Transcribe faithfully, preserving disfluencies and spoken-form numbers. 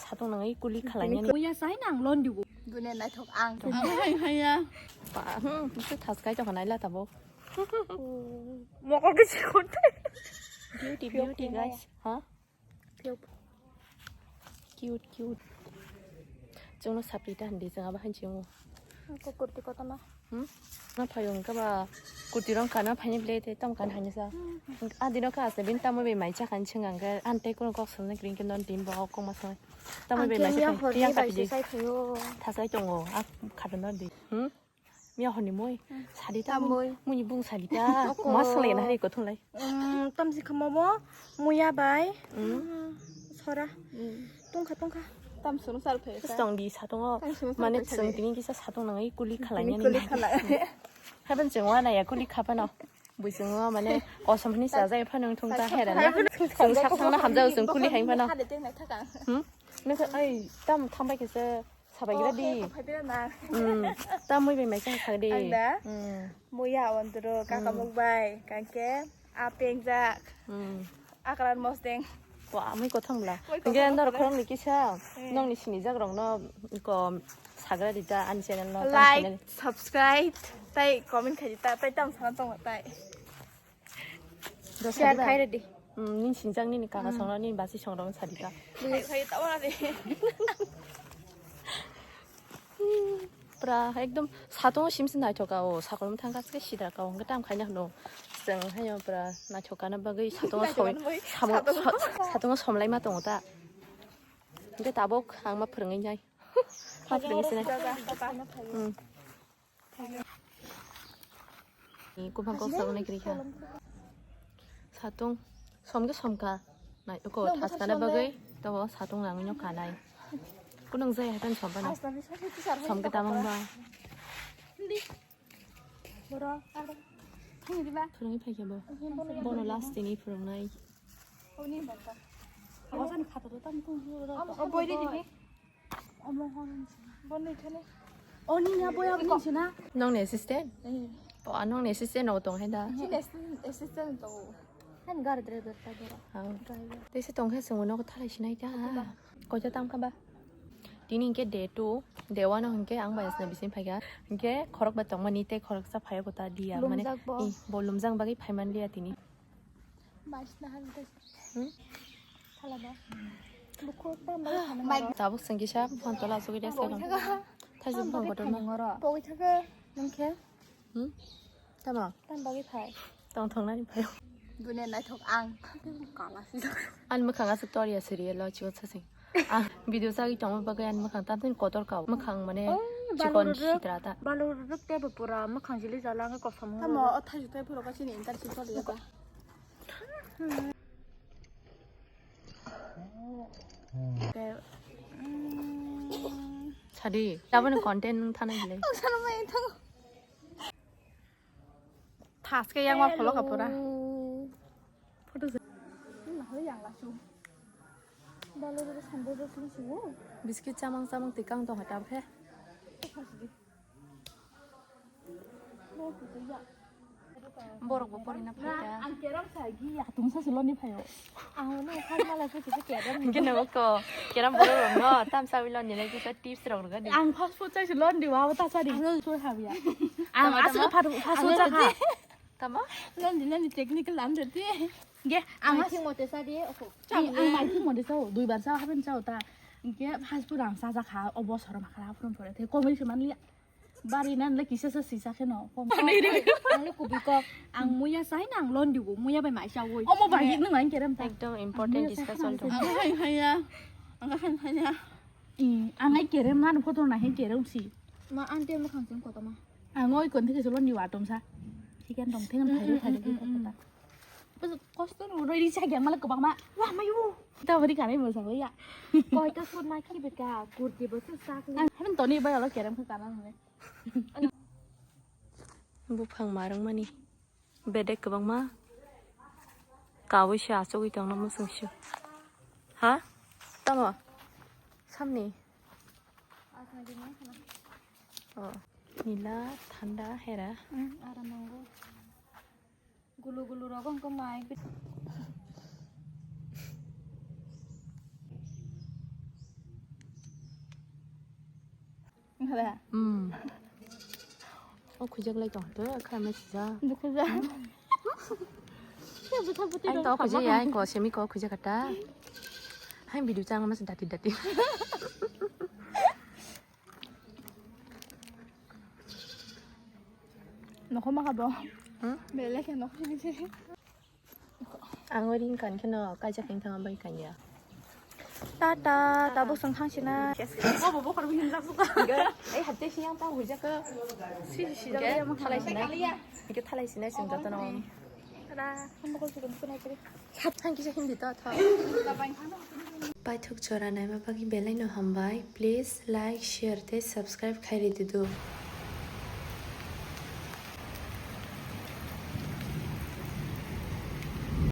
Satung nangwi kuli khalai nani. Uya sai nang lon dibo. Dune naithok ang. Hai hai ya. Pa, hmm, bisu thas kai to hanai la tabo. Mokol ke chikon. Beauty, beauty, guys. Ha? Cute, cute. Chwngno sapri ta hindi chwng abo hanchi mo. Ko kurti koto na. Hmm? Na phayo wngkha ba kurti rong kana phaini ble te tam kan hani sa. Adino ka ase bin tamo be mai cha kan chwng ang ga an te kono kok sal ne green ke non team ba kok ma sal. Tamo be mai cha kan yang hor ni bai sai phayo. Thasai tongo a khadon di. Hmm? Miya honi moi. Sadi ta moi. Muni bung sadi ta. Mas le na hari ko thulai. Tam si khamo mo muya bai. Sora. Tungkha tungkha. Tam sunu sal phe. Stong di satungo. Mane sung tini kisa satung nangai kuli khalai nani. Kuli khalai. Haben chengwa na ya kuli khapano. Buisungo mane kosom ni sajai phano thung ta hera na. Sung sak sangna hamjao sung kuli hai phano. Hmm? Nokha ai tam thambai kisa. Sabai gira di. Tam moi bai mai kha kha di. Ang da? Muya on duro kaka muk bai kangke a pengjak. Akran mosdeng. Wa moi kothom la. Hingke nor khorong ni kisa nong ni sini jak rong no ko sagra di ta ani channel no. Like, subscribe, tai comment khai di ta, tai tam sana tong tai. Share khai ready. Hmm, nin sinjak nini kaka songno nini basi songrong sadi ta. Khai khai ta wana de. Pra ekdom satung sim sim naithok ka o sakol mthang ka se sidra ka o tam khaina hno. Seng hayo pra naithok kana bagwi satung som satung somlai ma tongo ta. Hingke tabok ang ma phwrwngwi nai. Ma phwrwngwi sinai. Hmm. Ni kubang kok sabonai kiri kha. Satung som ke som ka. Nai ko thas kana bagwi to satung nangwi no kanai. Kunung jai hatan som bana. Som ke tamang ba. Boro. Thangni diba. Phwrwngwi phai khe bo. Bono last tini phwrwngnai. Oni baba. Awasan khato tam tu. Boi di di. Oni ya boya bini sina. Nong ni assistant? Eh. O, a nong ni assistant no tong hai da. Sini assistant to. Han gar driver ta dora. Driver. Tese tong hai sung no thalai sinai ta. Koita tam kha ba. Tini hingke day two, day one o hingke ang bai asna bising phaikha. Hingke khorok ba tongmani tei khoroksa phaiya kota dia mane. Lumjak bo. I, bo lumjak bagwi phaiman lia tini. Baisna han tei. Hmm? Thala ba. Bukhuk ta mai khana. Tabuk sengkisa phone tola asugwi dia sakang. Thaisuk phone kotor ma. Pogwi thaka. Nungkhe. Hmm? Tamo? Tam bagwi phai. Tong thongnani phai. Dune naithok ang. Kala si. An mwkhang aswk toriya siriya lo chikon sasing. Ah, video sagwi tongma bagwi an mwkhang ta tin kotor ka. Mwkhang mane chikon sitra ta. Balu ruk te bo pura mwkhang jili jala ang kosom. Tamo o thaju te phuro ka chini internship choli ya ba. Sadi, tabuk ni content nung thana gile. Ang sana mai thang. Thaske yang ma pholo ka pura. Photo se. Yang la chu. Dalo de sandal de chu chu. Biscuit chamang chamang tikang tong ha tabkhe. Borok bo porina phaikha. Ang keram sa gi ya tung sa se loni phaio. Ang no khar mala se kisa keram. Hingke nogo ko keram borok rok no tamsa wi loni lai kisa tips rok rwgadi. Ang fast food chai se lon di wa ta sari. Ang so habia. Ang asuk fast food cha kha. Tamo? Lon di lon di technical lam de ti. Ge ang mai thing mote sa di. Ang mai thing mote sa dui bar sa haben sa ta. Ge fast food ang sa ja kha obo soro makhala phun phore te komil se man liya. Bari nan le kisa sa sisa khe no. Ang le kubi kok. Ang muya sai nang lon dibo. Muya bai mai sa woi. Omo bai nang ang kerem ta. Ekdom important discussion to. Ang hai hai ya. Ang hai hai ya. Ang ai kerem nan photo na he kerem si. Ma ante mo khang sing koto ma. Ang oi kon thik se lon dibo atom sa. Chicken dong thengan phai phai kota. Kosto no roi ri sa gyan mala kwbangma. Wa mayu. Ta bari kanai mo sa ya. Koi ta sut ma ki beka kurti bo sut sak ni. Hamin toni bai alo kerem kha kana ne. Buphang marang mani. Bedek kwbangma. Kawi se achugwi tongno musung se. Ha? Tamo? Samni. Oh. Nila, thanda, hera. Hmm, aram nango. Gulu gulu rogo hwnkhe mai. Hmm. O khujak lai tong to, kha ma sija. Dukhuja. Ai to khujak ya, ai ko semi ko khujak kata. Hai video chang ma dati dati. Nokho ma khabo. Hmm? Belai khe nokho sini sini. Ang o ring kan kheno kaijak ring thang bai kan ya. Tata, tabuk song thang sina. Bo bo bokhor bini jak suka. Ai hatte siyang ta hujak. Si si jak ya ma khalai sina. Ike thalai sina sing joto no. Tada. Hambo kol sukun kunai kri. Sat thang kisa Hindi ta tha. Paithuk jora naima bagwi belai no hambai. Please like, share tei subscribe khai ridi do.